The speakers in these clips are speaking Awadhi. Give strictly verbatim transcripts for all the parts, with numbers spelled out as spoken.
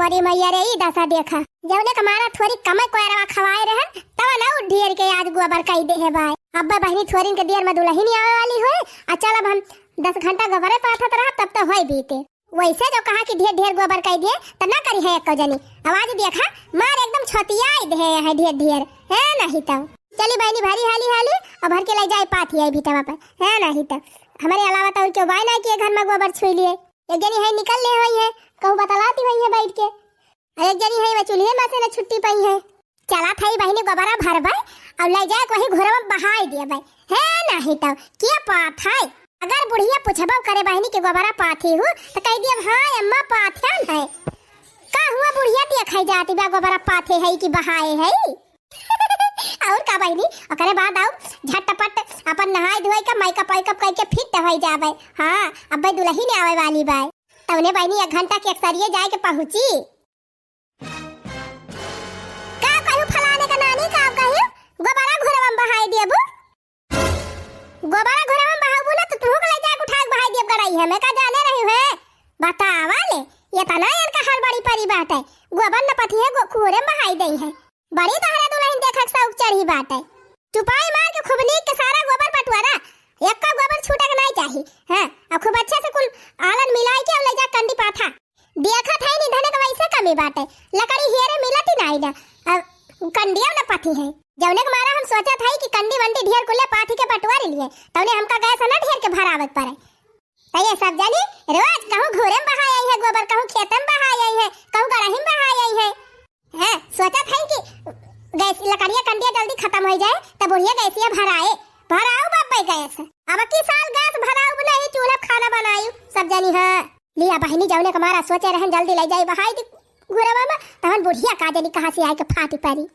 परी मैया रे, ई दसा देखा, जउने क मारा थोरी कमइ कोयरवा खवाए रहन, तवन अउ ढेर के आज गोबर कइ देहे बाय। अब्बे बहिनी थोरिन के देर म दुलहिन आवे वाली होए, आ चल अब हम दस घंटा गोबरे पाथत रहब, तब त होई बीते। वइसे जो कहा कि ढेर ढेर गोबर कइ दिहे, त न करिहैं एक्को जनी। आवाज देखा, मार एकदम छोतियाइ देहे हैं ढेर ढेर, है नहीं तउ। चली बहिनी भरी हाली हाली, अउ भर के लइ जाए पाथी आई भितवा पर, है नहीं तउ। हमरे अलावा तउ अउर केउ बाय नाहीं कि ए घर म गोबर छुइ लिए। एक जनी है निकल ले होइहैं, कहूँ बतलाती होइहैं बइठ के। अरे एक जनी है, वह चूल्हे में से न छुट्टी पइहैं। चलत हई बहिनी गोबरा भरबै अउ लइ जाए वही घुरवा में बहाई देबै। है नहीं तउ के पाथै। अगर बुढ़िया पुछबो करे बहिनी कि गोबरा पाथी हू, त कहि दियब, "हाँ अम्मा पाथ्यान है।" का हुआ बुढ़िया देखै जाती बा गोबरा पाथे है कि बहाए है? अउर का बहिनी, ओकरे बाद अउ झटपट अपन नहाए धोए के makeup वैकअप कइ के fit होइ जाबै। हाँ, अब्बे दुलहिन आवै वाली बाय। तउने बहिनी एक घंटा के एकसरिये जाए के पहुँची। का कहू फलाने का नानी, का कहू? गोबरा घुरवा में बहाई देबू? गोबरा घुरवा में बहाबू ना त तुहू के लइ जाए के उठाए के बहाई देब गड़ाई है, मैं का जाने रही है? बतावा ले, एतना एनका हड़बड़ी परी बाटै, गोबर न पथिहैं, गो-, कुअरे में बहाई देइहैं। बड़ी तोहरे दुलहिन देखै के सौक चढ़ी बाटै। चुपाई मार के खूब नीक के सारा गोबर बटोरा, एक्को गोबर छूटे के नाहीं चाही। हाँ, अउ खूब अच्छे से कुल आलन मिलाइ के अउ लइ जा कंडी पाथा। देखत हई निधने क वइसे कमी बाटै, लकड़ी हेरे मिलत ही नाहीं न, अउ कंडियो न पथिहैं। जउने क मारा हम सोचत हई कि कंडी वंडी ढेर कुले पाथी के बटोर लिए, तउने हमका गैस न ढेर के भरावै के परै। त ये सब जनी रोज कहूँ घुरे में बहाए अइहैं गोबर, कहूँ खेते में बहाए अइहैं, कहूँ गड़ही में बहाए अइहैं। हैं, सोचत हई कि गैस लकड़िया कंडिया जल्दी खतम होइ जाए, त बुढ़िया गैसिया भराए, भराउब अब्बै गैस। अबकी साल गैस भराउब नहीं, चूल्हा पे खाना बनाउब सब जनी। हाँ, लिया बहिनी, जउने क मारा सोचे रहन जल्दी लइ जाई बहाई दी घुरवा में, तहन बुढ़िया का जनी कहाँ से आइके फाटी परी।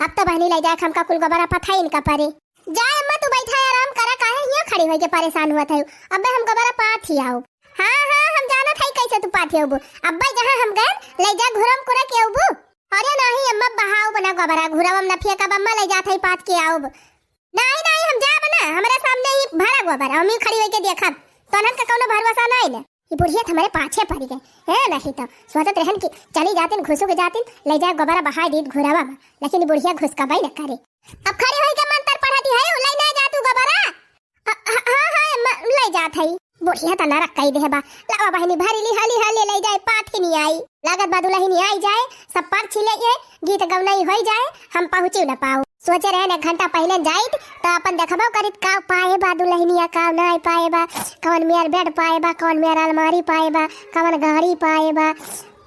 अब त बहिनी लइ जाए हमका कुल गोबरा पथाइन का परे। जा अम्मा, तू बइठा आराम करा, काहे हियाँ खड़ी होइके परेसान होत हउ? अब्बे हम गोबरा पाथि आउब। हाँ, हाँ, हम जानत हई कइसे तू पाथि अउबू। अब्बे जहाँ हम गएन, लइ जा घुरवा में कुरा के अउबू। अरे नाहीं अम्मा, बहाउब ना गोबरा, घुरवा में न फेंकब अम्मा, लइ जात हई पाथ के आउब। नाहीं, नाहीं, हम जाब ना, हमरे सामने ही भरा गोबर, हम ही खड़ी होइके देखब, तोहन का कउनो भरोसा नाहीं न। ई बुढ़िया त हमरे पाछे परि गए। हैं, नहीं त सोचत रहन कि चली जातिन, घुसुक जातिन, लइ जाए गोबरा बहाए दीत घुरवा में, लेकिन ई बुढ़िया घुसकबै न करे। अब खड़ी होइके मंतर पढ़त हई, लइ ना जा तू गोबरा। ह-, ह-, हाँ, हाँ, अम्मा, लइ जात हई। बुढ़िया त नरक कइ देहे बा। लावा बहिनी, भरी ली, हाली, हाली लइ जाए, पाथी नहीं आई। लागत बा दुलहिन आई जाए, सब परछि लेइहैं, गीत गवनई होइ जाए, हम पहुँची न पाउब। सोचे रहन एक घंटा पहिले जाइत, त अपन देखबो करित का पाए बा दुलहिनिया, का नाहीं पाए बा, कवन मेर bed पाए बा, कवन मेर अलमारी पाए बा, कवन गाड़ी पाए बा,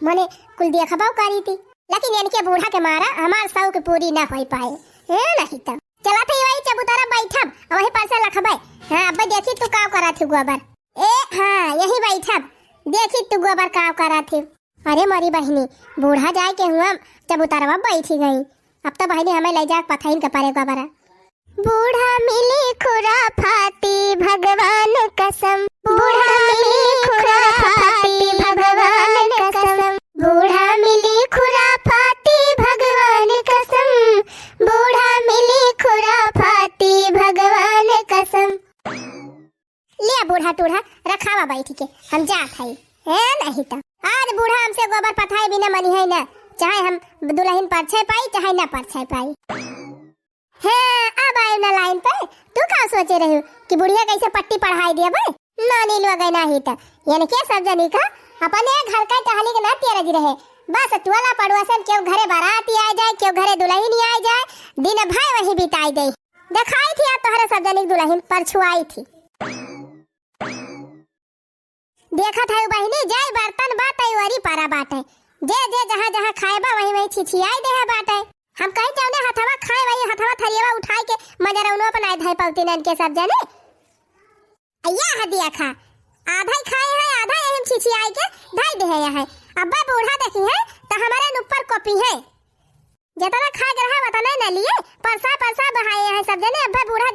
मने कुल देखबो करित। लेकिन एनके बूढ़ा के मारा हमार सौक पूरी न होइ पाए। ए, नहीं त चलत हई वही चबूतरा बइठब, अउ वही पर से लखबै। हाँ, अब्बे देखी तू का करत हउ गोबर। ए, हाँ, यही बइठब, देखी तू गोबर का करत हउ। अरे मोरी बहिनी, बूढ़ा जाए के हुआ चबूतरवा बइठी गई। अब त बहिनी हमें लइ जाए पथाइन के परे गोबरा। बूढ़ा मिली खुराफाती भगवान कसम, बूढ़ा मिली खुराफाती भगवान कसम, बूढ़ा मिली खुराफाती भगवान कसम, बूढ़ा मिली खुराफाती भगवान कसम। लिया बूढ़ा टूढ़ा, रखावा बइठ के, हम जात हई। ए, नहीं त आज बूढ़ा हमसे गोबर पथाए बिना मनिहैं न, चाहे हम दुलहिन परछै पाई, चाहे न परछै पाई। हे, अब आइउ न line पे। तू का सोचे रहिउ कि बुढ़िया कइसे पट्टी पढ़ाइ देबे? नानी लोग है नाही त। एनके सब जनी का अपने घर का टहली के ना तेरज रहे। बस टोला पड़ोसन केउ घरे बाराती आइ जाए, केउ घरे दुलहिन आइ जाए, दिन भर वही बिताइ देइ। देखाइत ही आज तोहरे सब जनी के दुलहिन परछुआइत ही। देखत हउ बहिनी, जइ बर्तन बा तइ ओरी परा बाटइ। जे जे जहाँ जहाँ खाए बा वहीं वहीं छिछियाइ देहे बाटइ। हम कहीं जउने हथवा खाए वही हथवा थरियवा उठाइ के मजरउनो पर नाइ धइ पउतिन एनके सब जने। अइया ह देखा, आधा ही खाए है, आधा यही में छिछियाइ के धइ देहे है। अब्बे बूढ़ा देखिहैं त हमरे ऊपर कोपिहैं। जेतना खाए के रहा, ओतना न लिए, परसा परसा बहाए हैं सब जने। अब्बे बूढ़ा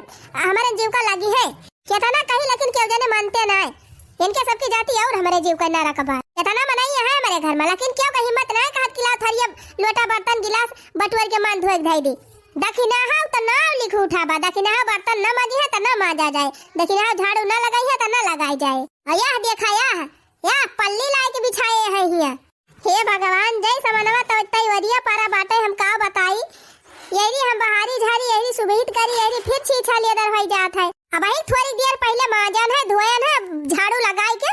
हमरे जीव का लगिहैं। केतना कही, लेकिन केउ जने मानते नाय। एनके सबकी जाति अउर हमरे जीव का नरक बा। केतना मनई है हमरे घर में, लेकिन केउ का हिम्मत नाय कहत कि लाव थरिया, लोटा, बर्तन, गिलास बटुअर के मान धोए के धई दी। दखिनहा त नाव लिख उठाबा, दखिनहा बर्तन न माजिहैं त न माजा जाए, दखिनहा झाड़ू न लगाइहैं त न लगाइ जाए। अउ यह देखा, यह, यह पल्ली लाइ के बिछाए हैं हियाँ। हे भगवान, करिया परा बाटे, हम का बताई। यही हम बहारी झारी, यही सुबहित करी, यही फिर छीछा लेदर होई जात है। अबही थोड़ी देर पहिले माजन है, धोयन है, झाड़ू लगाई के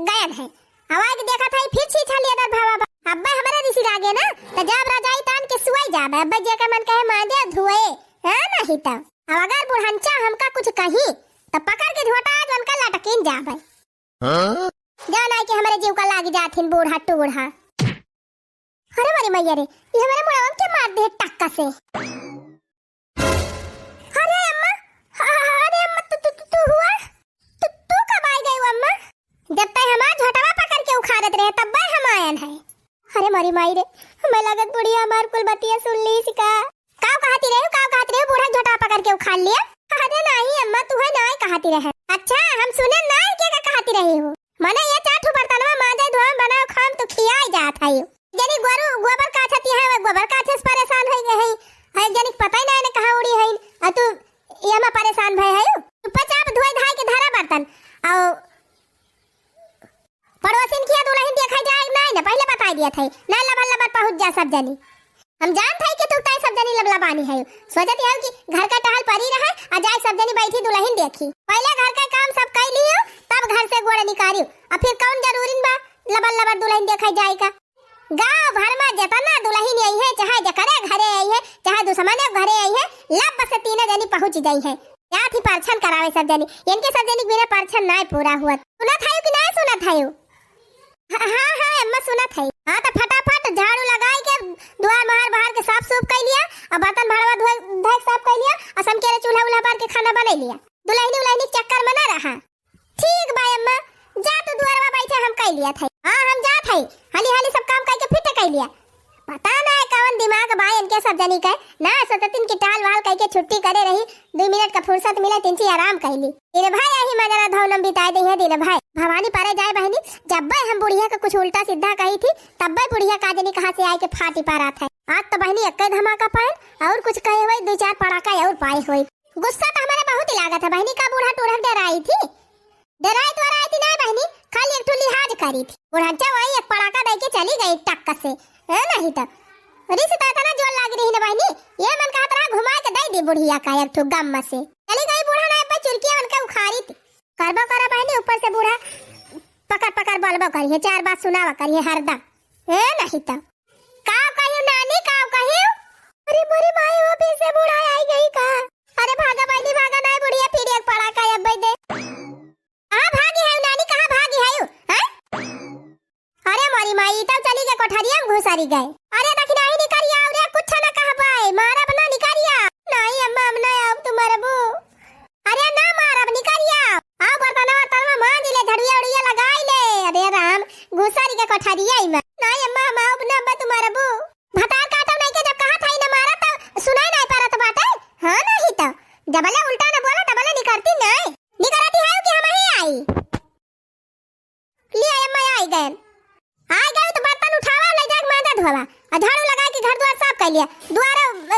गयन है। अब आइके देखत है, फिर छीछा लेदर भवा बा। अब्बे हमरे रिसी लागे ना, त जब रजाई तान के सुआई जाबे। अब्बे जेकर मन कहे माजे, धोए, है नहीं त। अब अगर बुढ़नचा हमका कुछ कही, त पकड़ के झोटा आज उनका लटकिन जाबे। हाँ? जान आई कि हमरे जीव का लागी जाथिन बूढ़ा टूढ़ा। अरे मोरी मैया रे, ये हमरे मुड़वा के मार दे टक्का से। अरे अम्मा, अ-, अरे अम्मा, तू, तू, तू, तू हुआ? तू, तू कब आई गई अम्मा? जब तक हमार झोटवा पकड़ के उखाड़त रहे, तब हम आयन है। अरे मोरी माई रे, हमें लगत बुढ़िया हमार कुल बतिया सुन ली सिका। काव कहती रहे, काव कहती रहे, बूढ़ा झोटवा पकड़ के उखाड़ लिया। अरे नहीं अम्मा, तू है ना कहती रहे। अच्छा, हम सुने ना के का कहती रही हो। मने ये चार ठो बर्तनवा मांजे, धोए, बनाओ, खाम तो खियाई जात है। जनी गोरू गोबर काछती है, वो गोबर काछे से परेशान होई गए है। अरे जनी पता ही ना है कहाँ उड़ी है। आ तू ये में परेशान भय है। चुपचाप धोए धाए के धरा बर्तन। और पड़ोसिन किया दुलहिन देखा जाए ना, ना पहिले बताई दिया था, ना लबर लबर पहुँच जा सब जनी। हम जानत है कि तू तय सब जनी लबलबानी है, सोचत है कि घर का टहल परी रहे, आ जाए सब जनी बैठी दुलहिन देखी। पहिले घर का काम सब कई लियो, तब घर से गोड़ निकालियो। आ फिर कौन जरूरी बा लबर लबर दुलहिन देखा जाए का? गाँव भर में जेतना दुलहिन आई है, चाहे जकरे घरे आई है, चाहे दुश्मने घरे आई है, लब से तीनों जनी पहुँच जाई है। जात ही परछन करावे सब जनी, इनके सब जनी के बिना परछन नाय पूरा हुआ। सुनत है कि ना सुनत है? हाँ, हाँ, हाँ, अम्मा सुनत है। हाँ, तो फटाफट झाड़ू लगाई के दुआर मोहार बाहर के साफ सूफ कर लिया, और बर्तन भड़वा धोए, धोए के साफ कर लिया, और समकेरे चूल्हा उल्हा बार के खाना बना लिया। दुलहिनी उलहिनी के चक्कर में ना रहा। ठीक बा अम्मा, जा तू दुआरवा बैठे, हम कर लिया था। हाँ, हम जात है, हाली हाली सब काम करके फिट कर लिया। पता ना है कौन दिमाग बा इनके सब जनी के, ना सोचतिन कि टाल वाल करके छुट्टी करे रही, दो मिनट का फुर्सत मिले, तिनची आराम कर ली। दिन भर यही मजरा धौनम बिताए दे हैं दिन भर। भवानी परे जाए बहनी, जब्बे हम बुढ़िया के कुछ उल्टा सीधा कही थी, तब्बे बुढ़िया का जनी कहाँ से आए के फाटी पारात है। आज तो बहनी एक धमाका पाए और कुछ कहे हुए, दो चार पड़ाका और पाए हुए। गुस्सा तो हमारे बहुत ही लागत है बहनी, का बूढ़ा टूढ़ा डराई थी। डराई तो डराई थी ना बहनी, खाली एक ठो लिहाज करी थी। बुढ़ंचा वही एक पड़ाका दे के चली गई टक्क से। है नहीं तो रिस तो इतना जोर लागी रही ना बहनी, ये मन कहत रहा घुमाए के दे दी बुढ़िया का एक ठो गम से। चली गई बूढ़ा ना पे चुरकिया उनके उखाड़ी थी। करबो करा बहनी, ऊपर से बूढ़ा पकड़ पकड़ बोलबो करिए, चार बात सुनावा करिए हरदम। है नहीं तो का कहियो नानी, का कहियो? अरे मोरी माई, वो फिर से बूढ़ा आई गई का? अरे भागा बहनी भागा, ना बुढ़िया फिर एक पड़ाका अब दे। कहाँ भागी है नानी, कहाँ भागी है? हैं? अरे मोरी माई, तब चली गए कोठरिया में घुसरी गए। अरे दखिनाही निकरिया, अरे कुछ ना कहबाए, मारब ना निकरिया। नहीं अम्मा, हम ना अब तू मरबू। अरे ना मारब निकरिया। आओ बर्तनवा वर्तनवा मांज ले, झड़ुआ उड़ुआ लगाई ले। अरे राम, घुसरी के कोठरिया में। नहीं अम्मा, हम अब ना, अब तू मरबू। भतार काटो नहीं के जब कहा था ना मारा तब सुनाई नहीं परत बाटे। हाँ नहीं तो जबले उल्टा ना बोला तबले निकरती नहीं। निकरती है कि हम ही आई। ले अम्मा आई गए। आई गए तो बर्तन उठावा, ले जाके मांजा धोवा। और झाड़ू लगा के घर द्वार साफ कर लिया। द्वार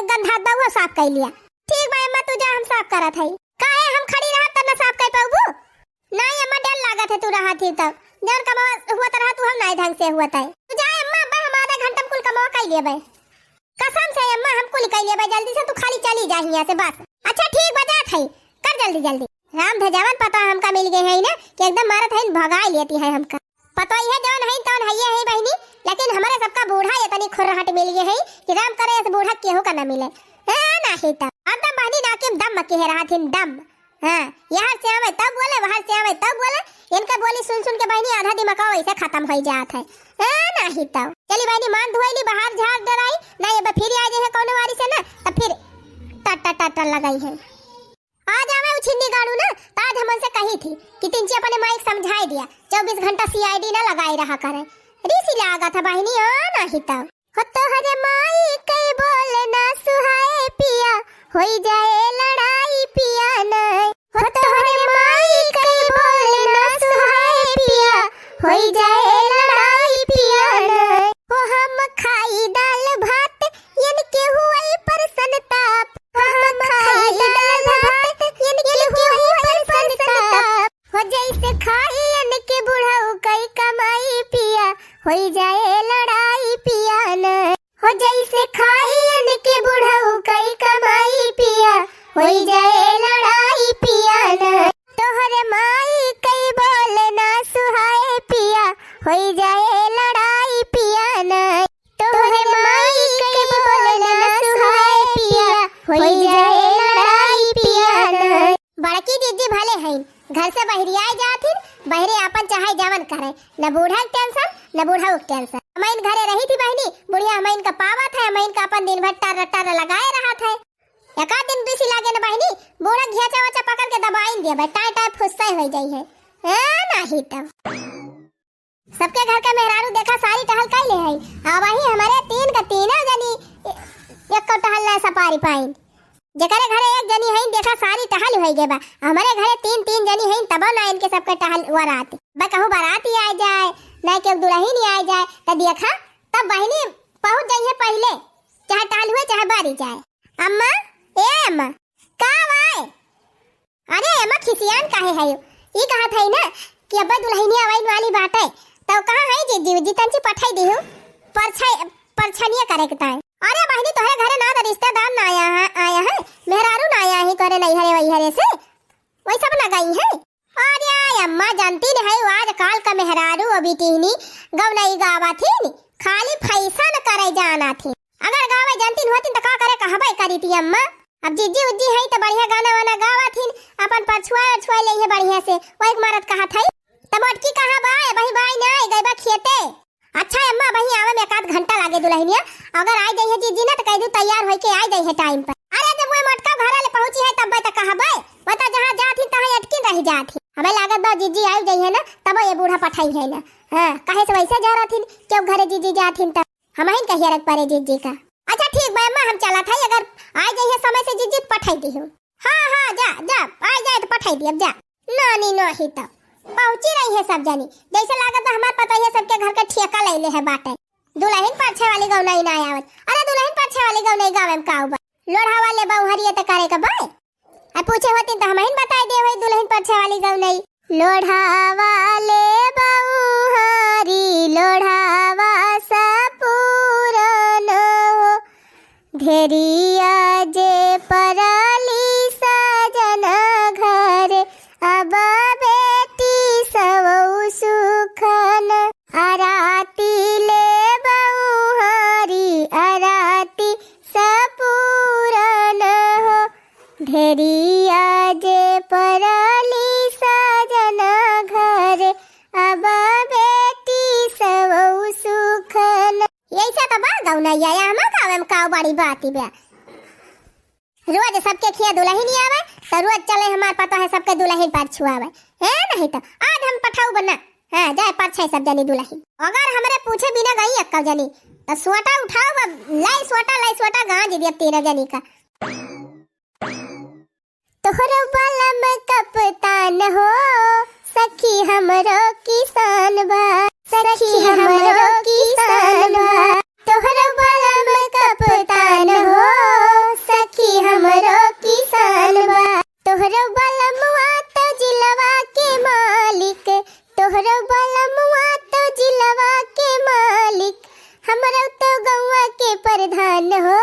गंधात बा, वो साफ कर लिया। ठीक बा अम्मा, तू जा, हम साफ करत हई। काहे हम खड़ी रहब तब ना साफ कर पाउबू? नहीं अम्मा, डर लागत है तू रहत ही तब। जौन कमवा हुआ तरह तू हम नहीं ढंग से हुआ तय। तू जा अम्मा, अब्बे हम आधा घंटा में कुल कमवा कर लेबे। कसम से अम्मा, हम कुल कर लेबे, जल्दी से तू खाली चली जा हियां से बस। अच्छा ठीक बा, जात है, कर जल्दी जल्दी। राम भेजावन पता हमका मिल गए है ना कि एकदम मारत है, भगा लेती है हमका। पतोहिया जवन हईन तवन हइये हईन बहिनी, लेकिन हमरे सबका बूढ़ा एतनी खुर्रहट मिल गए हईन कि राम करे ऐसे बूढ़ा केहू का न मिले। हाँ, नाही त। अब त बहिनी नाकिम दम किहे रहत हिन, दम। हाँ, यहर से आवे तब बोले, वहर से आवे तब बोले। इनके बोली सुन सुन के बहिनी आधा दिमाग वैसे खतम होइ जात है। हाँ, नाही त। चली बहिनी, मान धोई ली, बाहर झाड़ डराई, नहीं अब फिर आ जाए कौनो वारी से ना, तब फिर टर टर टर टर लगाई है। आज आवे उ छिन्नी गाड़ू ना, त आज हमन से कही थी कि तिनची अपने माई के समझाई दिया, चउबीस घंटा सीआईडी ना लगाई रहा करे। रीसी लागत है बहिनी, आ नाही त। हो तोहरे माई के बोल ना सुहाए पिया, होई जाए लड़ाई पिया ना। हो तोहरे माई के बोल ना सुहाए पिया, होई जाए लड़ाई पिया ना। हो हम खाई दाल भात, यन के हुई परसन ताप। हम खाई दाल भात, यन के हुई परसन ताप। हो जैसे खाई यन के बुढ़ऊ कई कमाई पिया, होई जाए लड़ाई पिया न। हो जैसे खाई अन्न के बुढ़ऊ कई कमाई पिया, होई जाए लड़ाई पिया ना। तोहरे माई कई बोल ना सुहाए पिया, होई जाए लड़ाई पिया ना। तोहरे माई कई बोल ना सुहाए पिया, होई जाए लड़ाई पिया ना। बड़की जिज्जी भले हईन, घर से बहरियाए जाथिन, बहरे आपन चाहे जवन करे, न बूढ़ा के tension, न बुढ़ऊ के tension। हमइन घरे रही थी बहिनी, बुढ़िया हमइन का पावत है, हमइन का आपन दिन भर टर्र टर्र लगाए रहत है। एकाध दिन बेसी लागे न बहिनी, बूढ़ा घिया चावचा पकड़ के दबाइन दिया भाई, टाए टाए फुस्से हो जाई है। ए, नाही तब। सबके घर के मेहरारू देखा सारी टहल कइले हई, आ वही हमरे तीन का तीनों जनी ए-, एको टहल ना सपारी पाइन। जेकरे घरे एक जनी हईन, देखा सारी टहल होई गए बा। हमरे घरे तीन तीन जनी हईन, तबो ना इनके सबके टहल वरात। बा कहूँ बारात ही आ जाए, ना केहू दुलहिन ही आ जाए, त देखा तब बहिनी पहुँच जाई है पहिले, चाहे टहल हुए चाहे बारी जाए। अम्मा, ए अम्मा, का वाए? अरे अम्मा खिसियान काहे है? ई कहत है ना कि अब्बा दुलहिनिया आवे वाली बाटे, तो कहाँ है जिज्जी? जिज्जी तंची पठाई दिहु, परछाई परछनिया करे के ताई। अरे बहिनी, तोहरे घरे ना तो रिश्तेदार ना आया है, आया है, मेहरारू ना आया है तोहरे नैहरे वैहरे से, वही सब ना गई है। अरे अम्मा, जानती न है, आजकल का मेहरारू अभी टीहनी गौनई गावत ही, खाली फैशन करे जाना थी। अगर गावे जानती होती तो का करे कहबे करी थी अम्मा। अब जिज्जी उज्जी है तो बढ़िया गाना वाना गावत ही, अपन परछुआ अरछुआ ले है बढ़िया से, वही के मारत कहत है। तब मोटकी कहाँ बा? ए बही बाई ना, ए गई बा खेते। अच्छा अम्मा, बही आवे में एक आध घंटा लागे दुलहिनिया। अगर आ जाइए जिज्जी ना तो कह दू तैयार होई के आ जाइए time पर। अरे जब वो मोटका घरा ले पहुँची है तब तो कहबे, बता जहाँ जात ही तहाँ अटकिन रह जात ही। हमें लागत बा जिज्जी आई जाइए ना तब ये बूढ़ा पठाई है ना। हाँ, कहे से वैसे जा रहथिन, क्यों घरे जिज्जी जात ही तब हमहिन कहिया रख परे जिज्जी का। अच्छा ठीक बा अम्मा, हम चलत है, अगर आ जाइए समय से जिज्जी तो पठाई दी हूँ। हाँ, हाँ, जा, जा, आ जाए तो पठाई दियब, जा। नानी नाही तो पहुँची रही है सब जनी। जैसे लागत बा हमार पतोहिया सबके घर के ठेका ले ले है बाटे। दुलहिन परछे वाली गौनई ना आवत। अरे दुलहिन परछे वाली गौनई गावे में का बा? लोढ़ा वाले बउहरिये त करे के बा। आ पूछे होती तो हमहिन बताई दे होई दुलहिन परछे वाली गौनई। लोढ़ा वाले बउहरी, लोढ़ावा सा पूरन हो, धेरिया जे परली सजना घरे, अब बेटी सवौ सुखन। अराती ले बउहरी, अराती सा पूरन हो, धेरिया जे परली सजना घरे, अब बेटी सवौ सुखन। यही से तो बा गौनैया, या हमार गावे में काऊ बड़ी बात ही बा। रोज सबके खिया दुलहिन आवे, तो रोज चले हमार पतोहे सबके दुलहिन परछुआवे। ए नहीं तो आज हम पठाऊ बना, हाँ, जाए परछे सब जनी दुलहिन। अगर हमरे पूछे बिना गई एक्का जनी, तो सोटा उठाओ, अब लाई सोटा, लाई सोटा, गांज दिया तीनों जनी का। तोहरो बलम कप्तान हो, सखी हमरो किसान बा, सखी हमरो किसान बा। तोहरो बलम कप्तान हो, सखी हमरो किसान बा। तोहरो बलमुआ तो जिलवा के मालिक, तोहरो बलमुआ तो जिलवा के मालिक, हमरो तो गौवा के प्रधान हो,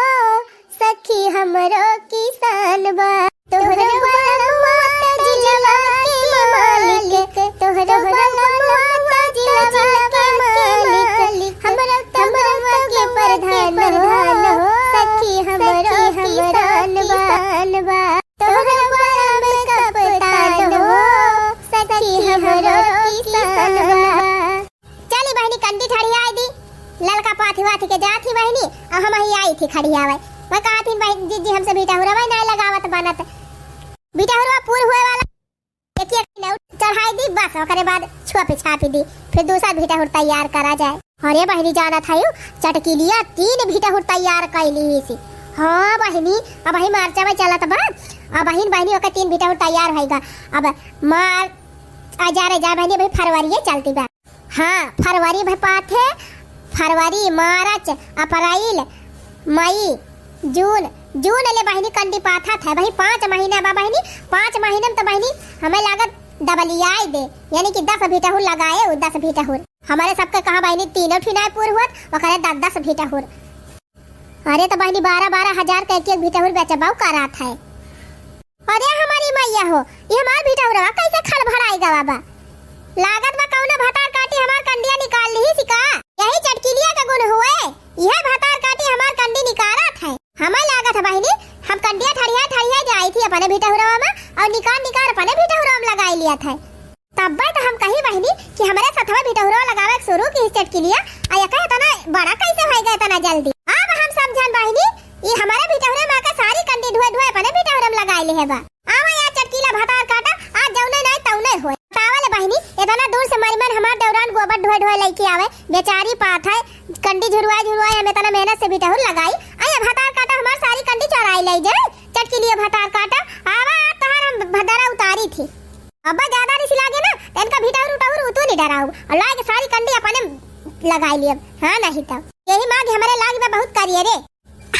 सखी हमरो किसान बा। तोहरो बलमुआ तो जिलवा के मालिक, तोहरो बलमुआ तो जिलवा के मालिक, हमरो तो गौवा के प्रधान हो, सखी हमरो किसान बा। तोहरो बलम कप्तान हो, सखी हमरो किसान बा। चली बहिनी, कंडी ठड़ियाई दी, ललका पाथी वाथी के जात ही बहिनी, और हम ही आई थी खड़ियावे। वह कहा थी बहिन, जिज्जी हमसे भीटा हुरवा नहीं लगावत बनत। भीटा हुरवा पूर हुए वाला, एक एक किलो चढ़ाई दी, बस ओकरे बाद छुआ पे छापी दी, फिर दूसरा भीटा हुर तैयार करा जाए। अरे बहिनी, जानत हयू, चटकिलिया तीन भीटा हुर तैयार कैली ही सी। हाँ बहिनी, अबही मार्च में चलत बा, अबहिन बहिनी ओकर तीन भीटा हुर तैयार होइगा। अब मार्च आ जा रे जा बहिनी, अभी फरवरी चलती बा। हाँ, फरवरी भर पाथे, फरवरी, मार्च, अप्रैल, मई, जून, जून ले बहिनी कंडी पाथा थे। वही पाँच महीना बा बहिनी, पाँच महीना में तो बहिनी हमें लागत डबलियाई दे, यानी कि दस भीटा हुर लगाए, उ दस भीटा हुर। हमारे सबके कहाँ बहिनी तीनों ठिनाए पूर हुअत, ओकरे दस दस भीटा हुर। अरे त बहिनी, बारह बारह हजार क एक एक भिटहुर बेचबउ करत है। अरे हमारी मइया हो, ई हमार भिटहुरवा कइसे खड़बड़ाइ गवा बा? लागत बा कउनो भतार काटी हमार कंडिया निकाल लिहिस का? यही चटकिलिया क गुन हुए, इहे भतार काटी हमार कंडी निकारत है। हमइ लागत है बहिनी, हम कंडिया ठड़िया ठड़िया जाइत ही अपने भिटहुरवा मा, अउर निकार निकार अपने भिटहुरवा मा लगाइ लियत है। तब्बे त हम कही बहिनी कि हमरे सथवा भिटहुरवा लगावे क सुरू किहिस चटकिलिया, अउ यका एतना बड़ा कइसे होइ गए एतना जल्दी? अब हम समझन बहिनी, ई हमरे भिटहुरे मा क सारी कंडी ढोए ढोए अपने भिटहुरे मा लगाइ लिहे बा। आवा यार चटकिला भतार काटा, आज जउने नाहीं तउने होए। बतावा ले बहिनी, एतना दूर से मरिमन हमार देउरान गोबर ढोए ढोए लइके आवे, बेचारी पाथै, कंडी झुरवाए झुरवाए हम एतना मेहनत से भिटहुर लगाई, अउ ई भतार काटा हमार सारी कंडी चोराइ लइ जाए। चटकिलिया भतार काटा, आवा आज तोहार हम भदरा उतारी थी। अब्बा ज्यादा रिस लागे ना, त इनका भिटहुर उटहुर उतू नहीं डराऊ। अउ लाए के सारी कंडी अपने लगाइ लियब। हाँ नहीं तब। यही माग हमरे लाग बा बहुत करिए रे।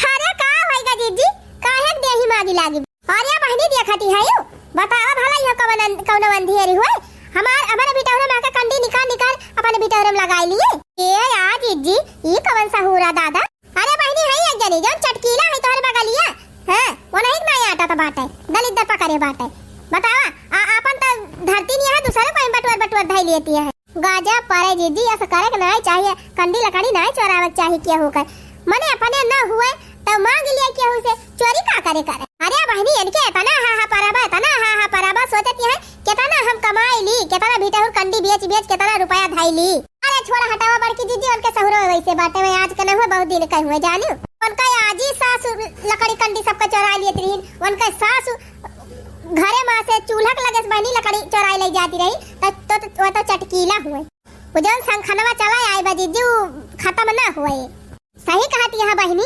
अरे का होइगा जीजी? काहे के देही मागी लागी? अरे बहिनी देखती है यू। बतावा भला यह कवन अन-, कवन अंधियरी हुए? हमार, हमरे भिटहुरे मा क कंडी निकार निकार अपने भिटहुरे मा लगाइ लिए। ए या जीजी, ई कवन सहूरा दादा? अरे बहिनी, है एक जनी, जउन चटकीला है तोहरे बगलिया। हाँ, ओनही क नाई आटत बाटे, दलिद्दर पकड़े बाटे। बतावा, आ, आपन त धरती नहीं है, दूसरे कोई बटुअर बटुअर धइ लेती है। गाजा परे जीजी, अस करे के नाई चाहिए, कंडी लकड़ी नाई चोरावे के चाहिए केहू के। मने अपने न हुए, त मांग लिए केहू से, चोरी का करे करे। अरे बहिनी, इनके एतना हाहा परा बा, एतना हाहा परा बा, सोचती है, केतना हम कमाइ ली, केतना भिटहुर कंडी बेच बेच केतना रुपया धइ ली। अरे छोड़ा, हटावा बड़की जीजी, उनके सहुरो वइसे बाटे में आज के न हुए, बहुत दिन के हुए जानियो। उनका आजी सासु लकड़ी कंडी सबका चोराइ लियत रहिन, उनका सासु घरे मा से चूल्हा के लगे से बहिनी लकड़ी चोराइ लइ जाती रही, त, तो, तो, वो तो चटकीला हुए। वो जउन संखनवा चला आए बा जीजी, उ खतम न हुए। सही कहत यहाँ बहिनी,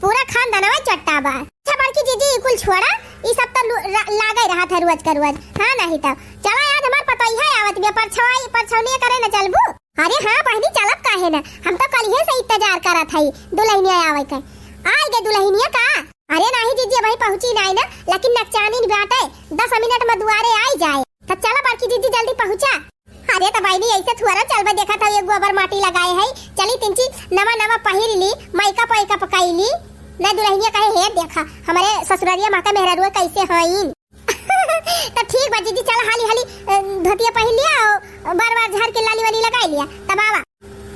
पूरा खानदानवा चट्टा बा। अच्छा बड़की जीजी, ई कुल छोड़ा, ई सब त लु-, रा-, लागे रहत है रोज का रोज। हाँ नहीं तब। चला आज हमार पतोहिया आवत बिया, परछवाई, परछौनिया करे न चलबू? अरे हाँ बहिनी, चलब काहे ना, हम तो कलिहे से इंतजार करत हई दुलहिनिया आवे के। आइ गए दुलहिनिया का? अरे नाही जीजी, अबही पहुँची नाही ना, लेकिन नकचानी बाटे, दस मिनट में दुआरे आइ जाए। त चला बड़की जीजी, जल्दी पहुँचा। अरे त बहिनी, ऐसे थुअरा चलबे, देखत हई एक गोबर माटी लगाए है, चली तिनची नवा नवा पहिर ली, मेकअप वेकअप कइ ली। ना दुलहिनिया कहे, "हे देखा, हमरे ससुररिया मा क मेहररुआ कैसे हईन।" त ठीक बा जीजी, चल हाली हाली, अ, धोतिया पहिर लिया अउर बार बार झार के लाली वाली लगाइ लिया, तब आवा।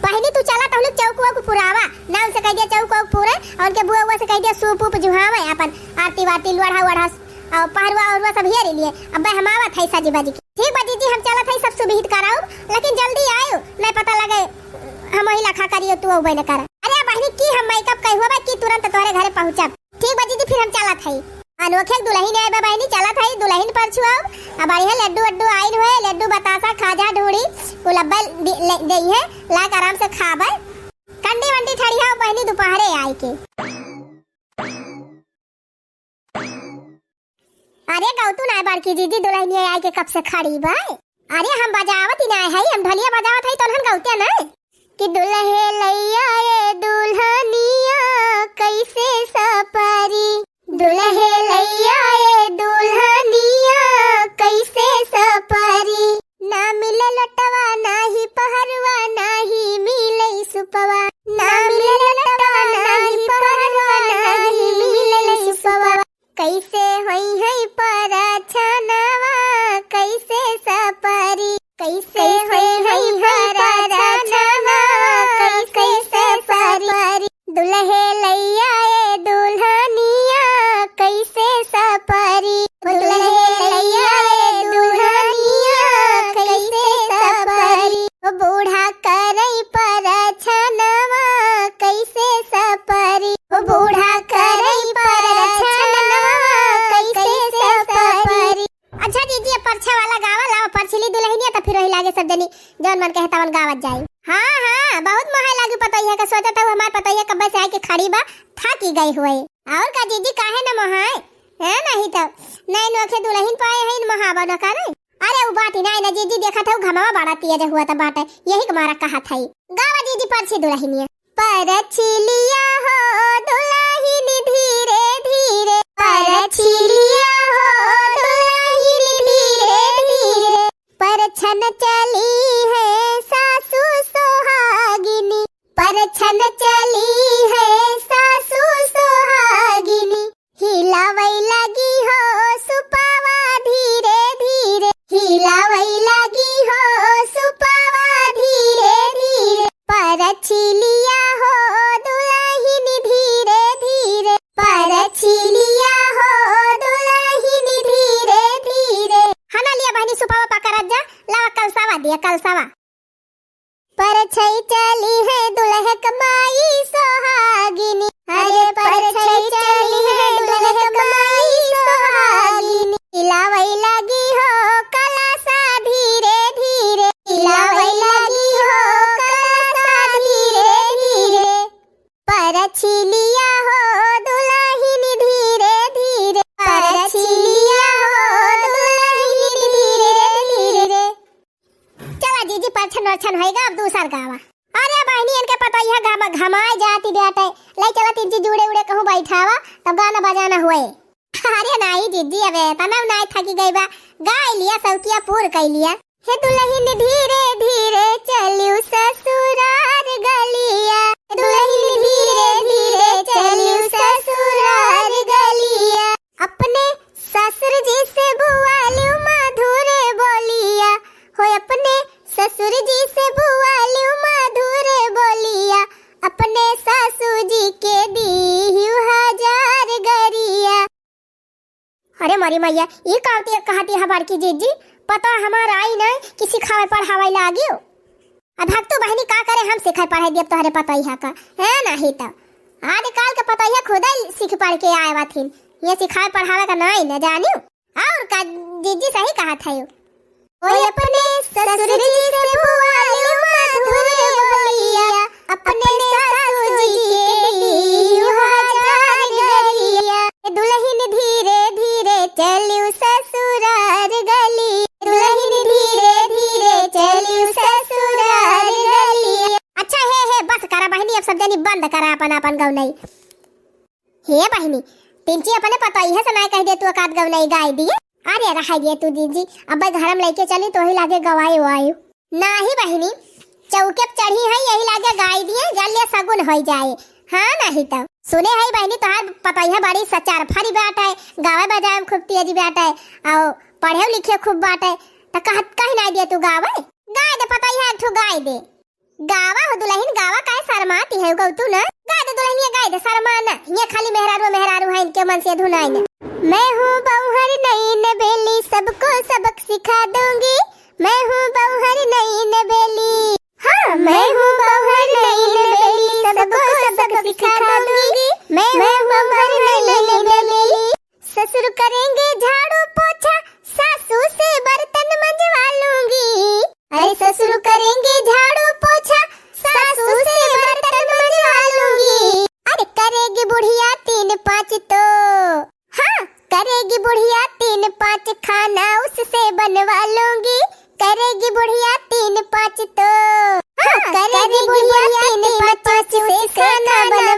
बहिनी तू चला, तहलुक चौक वौक पुरावा, ना उनसे कहि दिया चौक वौक पूरे, अउर उनके बुआ उआ से कहि दिया सूप ऊप जुहावे, आपन आरती वारती लोढ़ा वोढ़ा अउर पहरुआ ओहरुआ सब हेरी लिए। अब्बे हम आवत हई सजी बजी के। ठीक बा जीजी, हम चलत हई, सब सुविहित कराउब, लेकिन जल्दी आयु, नहीं पता लगे हम वही लखा करियो तू अउबे न करा। अरे बहिनी की हम मेकअप कइ हुआ बा कि तुरंत तोहरे घरे पहुँचब। ठीक बा जीजी, फिर हम चलत हई। अनोखे दुलहिन आए बा बहिनी, चलत हई दुलहिन परछुआउब। अब बढ़िया लड्डू वड्डू आइन हुए, लड्डू बतासा खाजा ढूढ़ी कुल अब्बे दे-, ले-, देइहे, लाग आराम से खाबे। कंडी वंडी ठड़िया बहिनी दुपहरे आइ के। अरे गौतू नाय बड़की जीजी, दुलहिनिया आइ के कब से खड़ी बा। अरे हम बजावत ही नाय हई, हम ढोलिया बजावत हई, तोहन गौते नाय। कि दुलहे लैया ए दुलहनिया कैसे सपरी, दुलहे लैया ए दुलहनिया कैसे सपरी। ना मिले लटवा नाही पहरवा नाही मिले सुपवा, ना मिले लटवा नाही पहरवा नाही मिले सुपवा। कैसे होइहैं परछनवा, कैसे सपरी, कैसे होइहैं परछनवा, कैसे सपरी। दुलहे लैया ए दुलहनिया, कैसे सपरी। दुलहे लैया ए दुलहनिया, कैसे सपरी। ओ बूढ़ा करई परछनवा, कैसे सपरी। ओ बूढ़ा करई परछनवा, कैसे सपरी। अच्छा जीजी, अब परछे वाला गावा लावा, परछिली दुलहिनिया, त फिर वही लागे सब जनी जौन मन कहे तवन गावत जाई। हाँ, हाँ, बहुत मोहाय लागी पतोहिया के, सोचत हऊ हमार पतोहिया कब्बे से आइके खड़ी बा, थाकी गई हुए। अउर का जीजी, काहे न मोहाय? हैं, नहीं त नए नोखे दुलहिन पाए हैं, मोहाबा न करे। अरे उ बाटी नाई न जीजी, देखत हऊ घमवा बड़ा तेज हुआ त बाटे, यही के मारा कहत हई। गावा जीजी परछी दुलहिनिया। परछिलिया हो दुलहिन धीरे धीरे, परछिलिया हो दुलहिन धीरे धीरे। परछन चली है सासु सोहागिनी, परछन चली है सासु परछिलिया हो दुलहिन धीरे धीरे, परछिलिया हो दुलहिन धीरे धीरे। हना लिया बहिनी सुपावा पकड़त जा, लावा कलसावा दिया, कलसावा। परछई चली है दुलहक माई सोहागिनी, अरे परछई चली है दुलहक माई सोहागिनी। हिलावै लागी हो कलसा धीरे धीरे, हिलावै लागी हो कलसा धीरे धीरे। परछिलिया हो दुलहिन धीरे धीरे, परछिलिया हो दुलहिन धीरे धीरे। चला जीजी, परछन वरछन होइगा, अब दूसर गावा। अरे बहिनी, इनके पतोहिया घम-, घमाए जाती बाटे, लै चला तीन चीज जुड़े उड़े कहूँ बैठावा, तब गाना बजाना होए। अरे नाहीं जीजी, अबे तनव नाहीं, थकी गई बा, गाय लिया, सौकिया पूर कई लिया। हे दुलहिन धीरे धीरे चलिउ ससुरार गलिया, हे दुलहिन धीरे धीरे चलिउ ससुरार गलिया। अपने ससुर जी से बुआलिउ मधुर बोलिया, हो अपने ससुर जी से बुआलिउ मधुर बोलिया, अपने सासू जी के दीहिउ हजार गरिया। अरे मोरी मैया, ई कावती कहती है बड़की जीजी, पता हमार आई नहीं कि सिखावे पढ़ावे लागिउ। अब भक्तू बहिनी का करे, हम सिखाए पढ़ाए दियब तोहरे पतोहिया का, है नाहीं तो। आजकल के पतोहिया खुदे सीख पढ़ के आए बाथिन, ये सिखाए पढ़ावे का नाहीं न जानिउ। और का जीजी सही कहत है। ओए अपने ससुर जी से बुआलिउ मधुर बोलिया, अपने सासू जी के दीहिउ हजार गरिया। दुलहिन धीरे धीरे चलिउ ससुरार गली, दुलहिन धीरे धीरे चलिउ ससुरार गली। अच्छा हे, हे, बस करा बहिनी, अब सब जनी बंद करा अपन अपन गौनई। हे बहिनी, तिनची अपने पतोहिया से नाहीं कहि दे तू एकाध गौनई गाय दिए। अरे रहाई दिए तू जीजी, अब घर में लइके चली तोही लागे गवाई वाई। नाहीं बहिनी, चौके पे चढ़ी है, यही लागे गाय दिए, जल्ले सगुन होइ जाए। हाँ नाहीं तो। सुने है बहिनी, तोहार पतोहिया बड़ी सचार फरी बाटे, गावे बजावे में खूब तेज बाटे, और पढ़े लिखे खूब बाटे, तो कहत कहीं नाहीं दिए तू गावे? गाय दे पतोहिया, एक ठो गाय दे। गावा हो दुलहिन, गावा, काहे शर्माती है, गौ तू ना? गाय दे दुलहिनिया, गाय दे, शर्मा ना। ये खाली मेहरारू, मेहरारू है, इनके मन से धुनाई ना। मैं हूँ बौहर नैन बेली, सबको सबक सिखा दूंगी। मैं हूँ बौहर नैन बेली। हाँ, मैं हूँ बौहर नैन बेली, सबको सबक सिखा दूंगी। मैं हूँ बौहर नैन बेली। ससुर करेंगे झाड़ू पोछा, सासू से बर्तन मंजवा लूंगी। अरे ससुर करेंगे झाड़ू पोछा, सासू से बर्तन मंजवा लूंगी। अरे करेगी बुढ़िया तीन पाँच तो, हाँ, करेगी बुढ़िया तीन पाँच, खाना उससे बनवा लूंगी। करेगी बुढ़िया तीन पाँच तो, हाँ, करेगी बुढ़िया तीन पाँच, उससे खाना बनवा